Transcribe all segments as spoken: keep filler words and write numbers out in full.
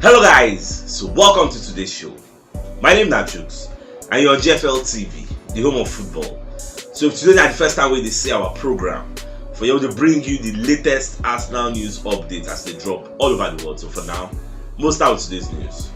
Hello guys, so welcome to today's show. My name na Jukes and you're on G F L T V, the home of football. So if today na the first time wey you dey see our program, for here we dey bring you the latest Arsenal news updates as they drop all over the world. So for now, most out today's news.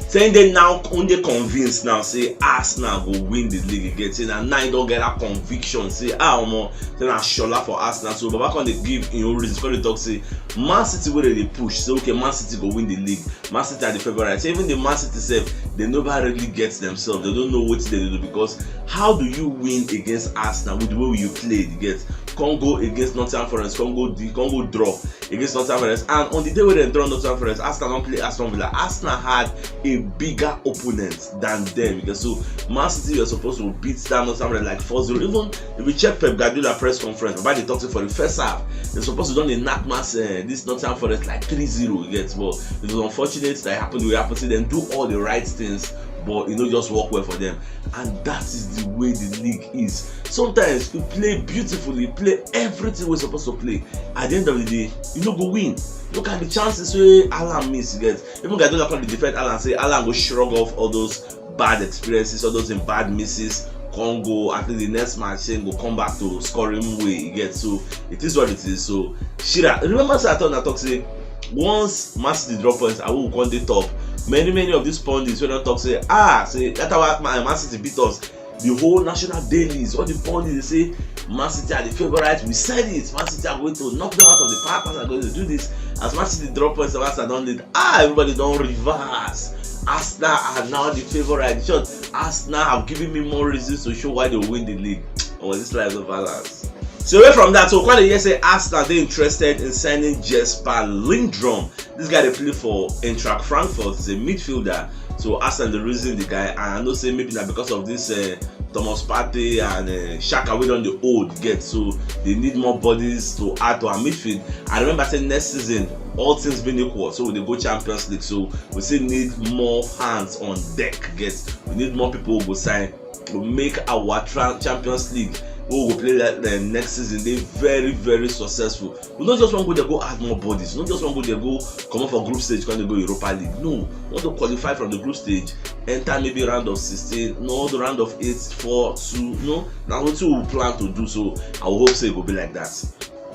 Saying they now only convinced now say Arsenal go win the league again. Say na now you don get that conviction. Say ah omo, say na shola for Arsenal. So Baba come dey give him own reason. Come dey talk say Man City wey dem dey push. Say okay, Man City go win the league. Man City are the favourites. Say even the Man City sef, they never really get themselves. They don't know wetin dem dey do because how do you win against Arsenal with the way you play? You get come go against Nottingham Forest, come go di come go draw against Nottingham Forest, and on the day wey dem draw Nottingham Forest, Arsenal don play Aston Villa. Arsenal had a bigger opponent than them. You get so Man City were supposed to beat that Nottingham Forest like four zero. Even if you check Pep Guardiola press conference, Baba dey talk say for the first half, they supposed to don dey knack Man uh, this Nottingham Forest like three zero. You get but it was unfortunate that it happened the way it happened. Say dem do all the right things, but e no just work well for them. And that is the way the league is. Sometimes you play beautifully, play everything wey suppose to play. At the end of the day, you no go win. Look at the chances wey Alan miss. You get even Guardiola come dey defend Alan, say Alan go shrug off all those bad experiences, all those im bad misses, come go at least the next match say go come back to scoring way. You get so it is what it is. So Shira, remember say I told una talk say once Man City drop points, I will come dey top. Many many of these pundits wey don talk say ah say that our Man Man City beat us, the whole national dailies, all the pundits dey say Man City are the favourites. We said it. Man City are going to knock them out of the park. Man City are going to do this. As Man City drop points, as Arsenal don lead. Ah, everybody don reverse. Arsenal are now the favourite. In short, Arsenal have given me more reasons to show why they win the league. Oh, this life no balance. So away from that, so quite a year say Arsenal dey interested in signing Jesper Lindstrom. This guy dey play for Eintracht Frankfurt. He's a midfielder. So Arsenal dey reason the guy, and I know say maybe na because of this uh, Thomas Partey and uh, Xhaka wey don dey old get, so they need more bodies to add to our midfield. I remember say next season, all things being equal, so we dey go Champions League, so we still need more hands on deck. Get we need more people who go sign to make our tra- Champions League wey we go play like uh, next season dey very very successful. We no just wan go there go add more bodies. We no just wan go there go comot for group stage come dey go Europa League. No, we wan to qualify from the group stage, enter maybe round of sixteen, no the round of eight, four, two. No, na wetin we plan to do. So I will hope say e go be like that.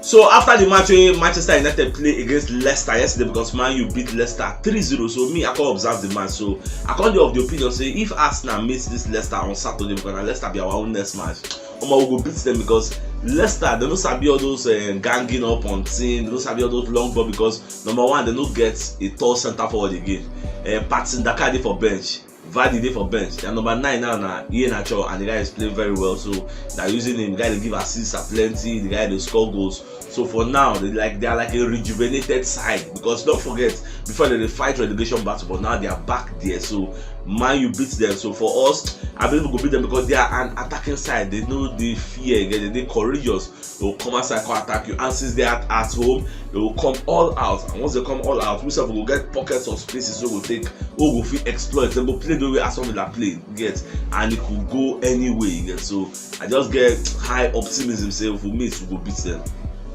So after the match wey Manchester United play against Leicester yesterday, because Man U beat Leicester three zero, so me I come observe the match. So I come dey of the opinion say if Arsenal meet this Leicester on Saturday, because na Leicester be our own next match, omo we go beat them because Leicester dem no sabi all those uh, ganging up on team, dem no sabi all those long ball because number one dem no get a tall centre forward again. Uh, Patson Daka dey for bench. Vardy dey for bench. Their number nine now na Iheanacho, and the guy is playing very well. So they're using him. The guy dey give assists are plenty. The guy dey score goals. So for now, they like they are like a rejuvenated side because don't forget before they dey fight relegation battle, but now they are back there. So Man U beat them. So for us, I believe we go beat them because they are an attacking side. They know the fear again. They dey courageous. They will come outside, come attack you. And since they are at home, they will come all out. And once they come all out, we sef go get pockets of spaces wey go take, wey go fit exploit. They go play the way Aston Villa play, get, and it could go any way, you get. So I just get high optimism say if we meet, we go beat them.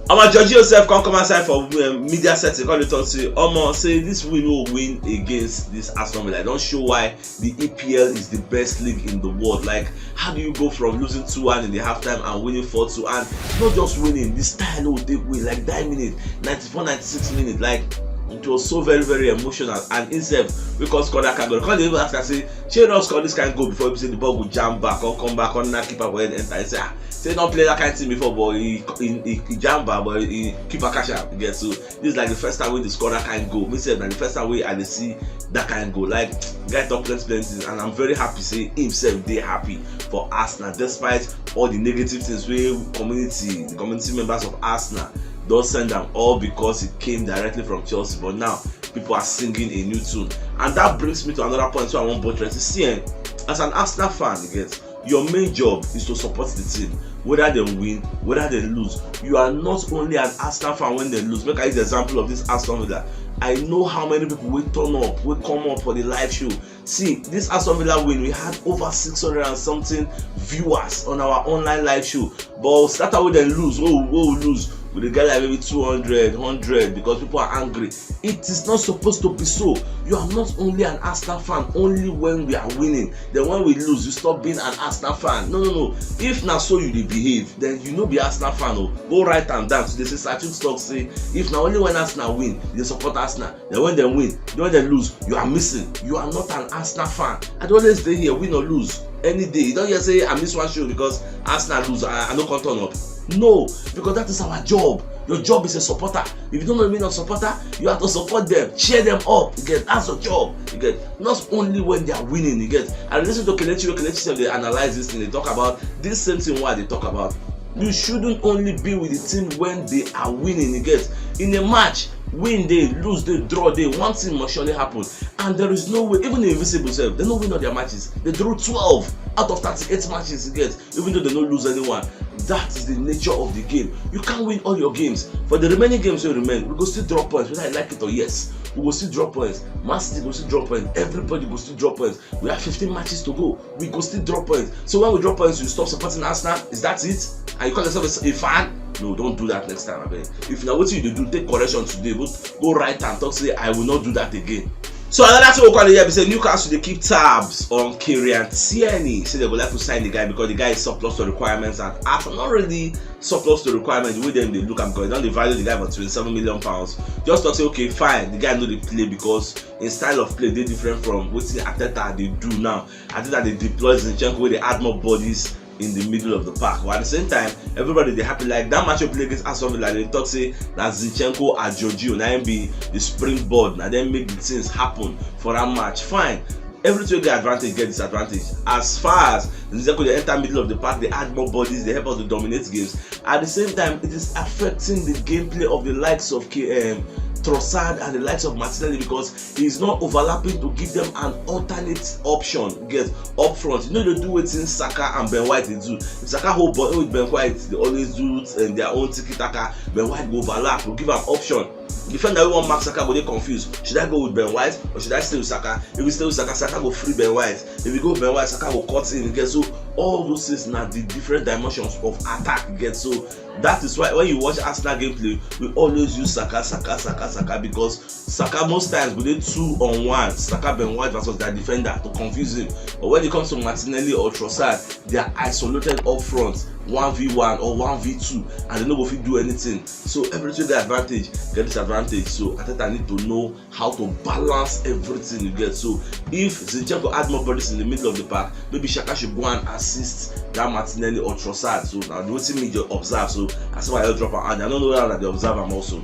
Omo Jorginho sef come come outside for um, media setting, come dey talk say omo say this win wey we win against this Aston Villa don show why the E P L is the best league in the world. Like, how do you go from losing two one in the halftime and winning four two? And not just winning, the style wey we take win, like that minute, ninety-four, ninety-six minute, like it was so very very emotional. And himself, we come score that kind goal. Come dey even ask am say, shey you don score this kind goal before? Be say the ball go jam back, come come back, come knack keeper for head enter. He say ah, say he don play that kind thing before, but he he he, he jam back, but he keeper catch am. You get so this is like the first time wey they score that kind goal. Me sef na the first time wey I dey see that kind goal. Like guy talk plenty plenty things, and I'm very happy say himself dey happy for Arsenal despite all the negative things wey community, the community members of Arsenal don send am, all because it came directly from Chelsea. But now people are singing a new tune, and that brings me to another point wey I wan buttress. See, eh, as an Arsenal fan, you get, your main job is to support the team, whether dem win, whether dem lose. You are not only an Arsenal fan when dem lose. Make I use the example of this Aston Villa. I know how many people wey turn up, wey come up for the live show. See, this Aston Villa win, we had over six hundred and something viewers on our online live show. But scatter wey dem lose, wey we wey we lose, We dey get like maybe two hundred, hundred, because people are angry. It is not supposed to be so. You are not only an Arsenal fan only when we are winning. Then when we lose, you stop being an Arsenal fan. No, no, no. If na so you dey behave, then you no be Arsenal fan o. Go write am down. So they say Sir Chuks talk say if na only when Arsenal win, you dey support Arsenal. Then when dem win, then when dem lose, you are missing. You are not an Arsenal fan. I dey always dey here, win or lose. Any day. You don hear say I miss one show because Arsenal lose, I, I no come turn up. No, because that is our job. Your job is a supporter. If you don't know the meaning of supporter, you have to support them, cheer them up. You get, that's your job. You get, not only when they are winning. You get, I listen to Kelechi, Kelechi sef dey analyze this thing. They talk about this same thing. Why they talk about? You shouldn't only be with the team when they are winning. You get, in a match, win dey, lose dey, draw dey, one thing must surely happen. And there is no way, even the Invisible sef, they no win all their matches. They draw twelve out of thirty-eight matches. You get, even though they no lose anyone. That is the nature of the game. You can't win all your games. For the remaining games wey remain, we go still drop points, whether I like it or yes. We go still drop points. Man City go still drop points. Everybody go still drop points. We have fifteen matches to go. We go still drop points. So when we drop points, you stop supporting Arsenal? Is that it? And you call yourself a, a fan? No, don't do that next time, abeg. If na wetin you dey do, take correction today. Go, go write and talk say, "I will not do that again." So another thing we come dey hear be say Newcastle dey keep tabs on Kieran Tierney. Say they go like to sign the guy because the guy is surplus to requirements, and Arsenal not really surplus to requirements. The way dem dey look am, because they don dey value the guy for twenty-seven million pounds. Just talk say, okay, fine, the guy no dey play because him style of play dey different from wetin Arteta dey do now. Arteta dey deploy Zinchenko, wey dey add more bodies in the middle of the park. But at the same time, everybody dey happy. Like that match we play against Aston Villa, they talk say na Zinchenko and Jorginho na him be the springboard, na dem make the things happen for that match. Fine. Everything wey get advantage get disadvantage. As far as Zinchenko dey enter middle of the park, dey add more bodies, dey help us to dominate games. At the same time, it is affecting the gameplay of the likes of K- um, Trossard and the likes of Martinelli because he is not overlapping to give them an alternate option. Get up front, you know they do wetin Saka and Ben White dey do. If Saka hold ball with Ben White, they always do um, their own tiki taka. Ben White go overlap, go give am option. Defender wey wan mark Saka go dey confused. Should I go with Ben White or should I stay with Saka? If we stay with Saka, Saka go free Ben White. If we go with Ben White, Saka go cut in. You get, so all those things na the different dimensions of attack. You get, so that is why when you watch Arsenal gameplay, we always use Saka, Saka, Saka, Saka because Saka most times go dey two on one. Saka, Ben White versus their defender to confuse him. But when it comes to Martinelli or Trossard, they are isolated up front, one v one or one v two, and they no go fit do anything. So everything get advantage, get disadvantage. So Arteta need to know how to balance everything, you get. So if Zinchenko add more bodies in the middle of the park, maybe Saka should go and assist that Martinelli or Trossard. So now the wetin me dey observe. So I say why I just drop am out. I no know whether una dey observe am also.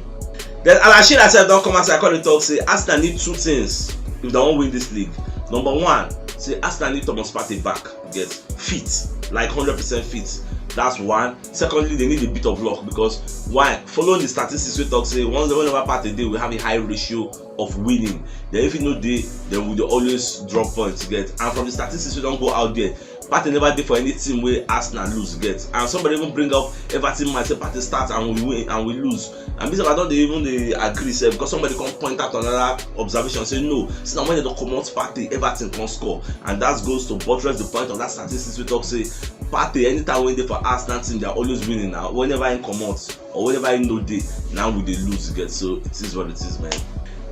Then Alan Shearer sef don come outside come dey talk say Arsenal need two things if they wan win this league. Number one, say Arsenal need Thomas Partey back. Get fit, like hundred percent fit. That's one. Secondly, they need a bit of luck because why? Following the statistics wey talk say once whenever Partey dey, we have a high ratio of winning. Then if you no dey, then we dey always drop points. Get, and from the statistics wey don go out there, Partey never dey for any team wey Arsenal lose. Get, and somebody even bring up Everton match, say Partey start and we win and we lose. And me sef I don dey even dey agree sef because somebody come point out another observation say no, say na when they don comot Partey, Everton come score, and that goes to buttress the point of that statistics wey talk say Partey, anytime wey dey for Arsenal team, they are always winning. Now whenever he comot or whenever he no dey, now we dey lose. Get, so it is what it is, man.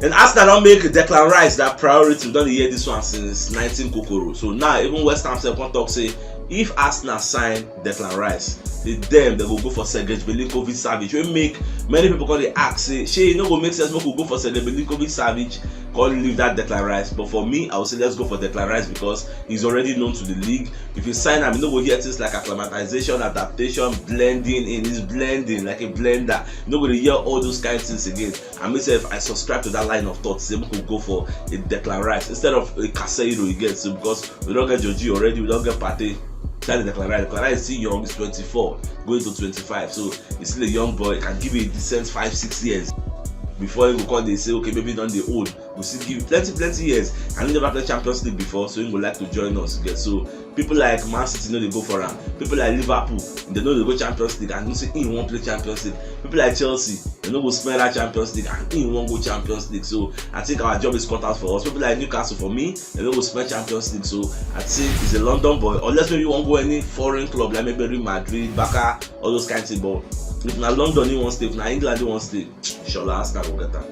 And Arsenal don make Declan Rice that priority. We don dey hear this one since nineteen Kokoro. So now even West Ham sef come talk say if Arsenal sign Declan Rice, the dem they go go for Sergej Milinkovic-Savic. Wey make many people come dey ask say, shey e no go make sense make we go for Sergej Milinkovic-Savic, come leave that Declan Rice? But for me, I would say let's go for Declan Rice because he's already known to the league. If you sign am, you no go hear things like acclimatization, adaptation, blending in. He's blending like a blender. You no go dey hear all those kind things again. And me sef, I subscribe to that line of thought. Say make we go for a Declan Rice instead of a Casado. You get, so because we don get Georgie already, we don get Partey. Tell the Declan Rice. Declan Rice is still young, he's twenty-four, going to twenty-five. So he's still a young boy, can give you a decent five, six years before he go come dey say, okay, maybe he don dey old. We still give plenty, plenty years. And he never played Champions League before, so he go like to join us again. So people like Man City no dey go for am. People like Liverpool, they no dey go Champions League and you say he wan play Champions League. People like Chelsea, they no go spend that Champions League and he wan go Champions League. So I think our job is cut out for us. People like Newcastle, for me, they no go spend Champions League. So I think he's a London boy, unless maybe you wan go any foreign club like maybe Real Madrid, Barca, all those kind of things. But If na London he wan stay, if na England he wan stay, Shola, Arsenal go get am.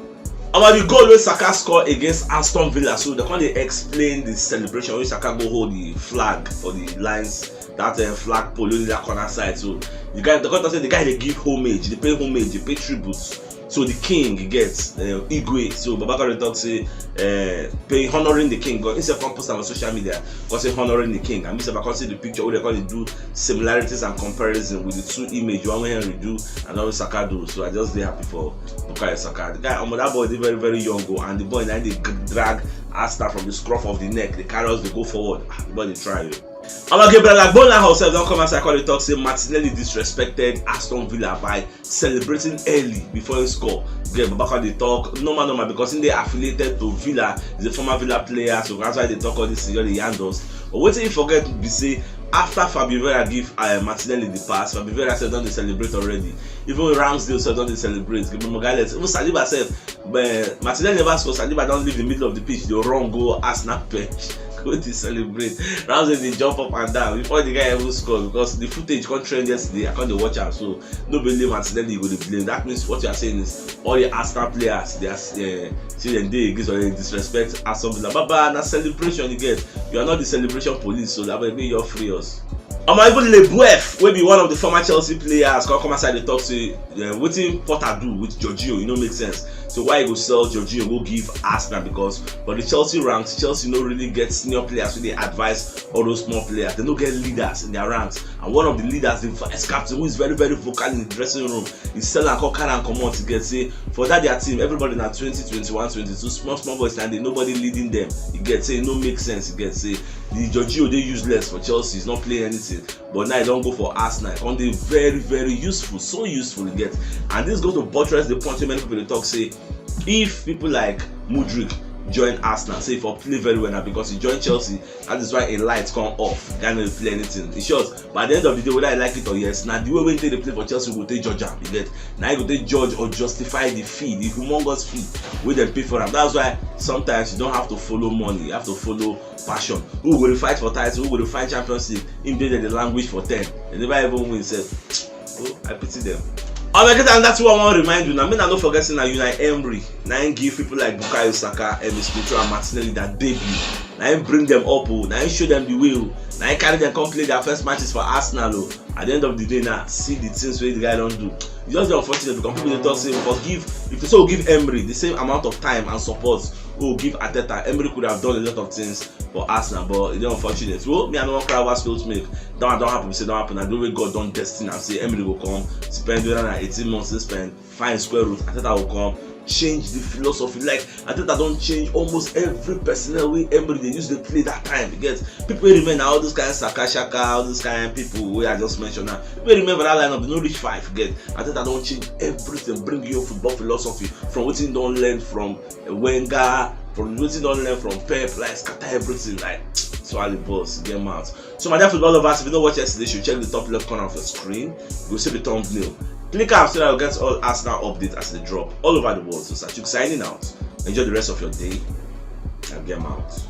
About the goal wey Saka score against Aston Villa, so they come dey explain the celebration wey Saka go hold the flag for the lines, that uh, flag pole wey dey that corner side. So the guy, they come talk say the guy dey give homage, dey pay homage, dey pay tribute. So the king gets uh, Igwe. So Baba come dey talk say uh, pay honoring the king. God himself come post am on social media. Come say honoring the king. And me sef I come see the picture wey they come dey do similarities and comparison with the two image, one wey Henry do and one wey Saka do. So I just dey happy for Bukayo Saka. The guy, omo, that boy dey very very young o, and the boy na dey g- drag Arsenal from the scruff of the neck. The carry us dey go forward. Ah, the boy dey try o. Omo, Gabriel Agbonlahor sef don come outside come dey talk say Martinelli disrespected Aston Villa by celebrating early before he score. Get Babaka dey talk normal normal because he dey affiliated to Villa, he's a former Villa player, so that's why they talk all this thing, all the yandos. But wetin he forget be say after Fabio Vieira give uh, Martinelli the pass, Fabio Vieira sef don dey celebrate already. Even Ramsdale sef don dey celebrate. Gabriel Magalhaes, even Saliba sef, but Martinelli never score. Saliba don leave the middle of the pitch, dey run go Arsenal bench, go dey celebrate. Ramsdale dey jump up and down before the guy even score because the footage come trend yesterday. I come dey watch am, so no be only Martinelli you go dey blame. That means what you are saying is all the Arsenal players they are uh, say dem dey against or dem disrespect Aston Villa. Baba, na celebration you get. You are not the celebration police, so that way make you free us. Omo, even Le Boeuf, wey be one of the former Chelsea players, come come outside dey talk say uh, wetin Potter do with Jorginho, e no make sense. So why you go sell Jorginho go give Arsenal? Because for the Chelsea ranks, Chelsea no really get senior players wey dey advise all those small players. They no get leaders in their ranks. And one of the leaders, the vice captain, who is very very vocal in the dressing room, he sell am come carry am comot. You get say for that their team, everybody na twenty, twenty-one, twenty-two, small small boys, and they nobody leading them. You get say e no make sense. You get say the Jorginho dey useless for Chelsea, he's not playing anything. But now he don go for Arsenal, come dey very very useful, so useful, you get. And this go to buttress the point wey many people dey talk say if people like Mudryk join Arsenal, say if he play very well now because he join Chelsea, that is why a light come off. Guy no dey play anything. In short, but at the end of the day, whether I like it or yes, na the way wey he take dey play for Chelsea go take judge am. You get, na he go take judge or justify the fee, the humongous fee wey dem pay for am. That's why sometimes you don't have to follow money, you have to follow passion. Who go dey fight for title, who go dey fight Champions League? Him dey there dey languish for ten. They never even win sef. Oh, I pity them. Oh my God, and that's what I want to remind you now. Me, I no forget say na Unai Emery na him give people like Bukayo Saka, Emil Smith Rowe, and Martinelli that debut. Na him bring them up o. Na him show them the way o. Na him carry them come play their first matches for Arsenal o. At the end of the day now, see the things wey the guy don do. E just dey unfortunate because people dey talk say forgive, if they so give Emery the same amount of time and support wey give Arteta, Emery could have done a lot of things for Arsenal, but e dey unfortunate. Well, me, I no wan cry over spilt milk. That one don happen, say don happen. I do wey God don destine am say Emery go come spend whether na eighteen months, he spend, find square root, Arteta go come change the philosophy. Like, Arteta don change almost every personnel wey Emery dey use dey play that time. You get, people wey remain na all those kind Saka Shaka, all those kind people wey I just mention now. People wey remain for that lineup, they no reach five. You get, Arteta don change everything, bring your football philosophy from wetin he don learn from Wenger, from wetin he don learn from Pep, like, scatter everything, like, swallow the balls, get mouth. So my dear football lovers, if you no watch yesterday, you should check the top left corner of your screen. You go see the thumbnail. Click am so that you get all Arsenal updates as they drop all over the world. So Sachuk signing out. Enjoy the rest of your day and get mouth.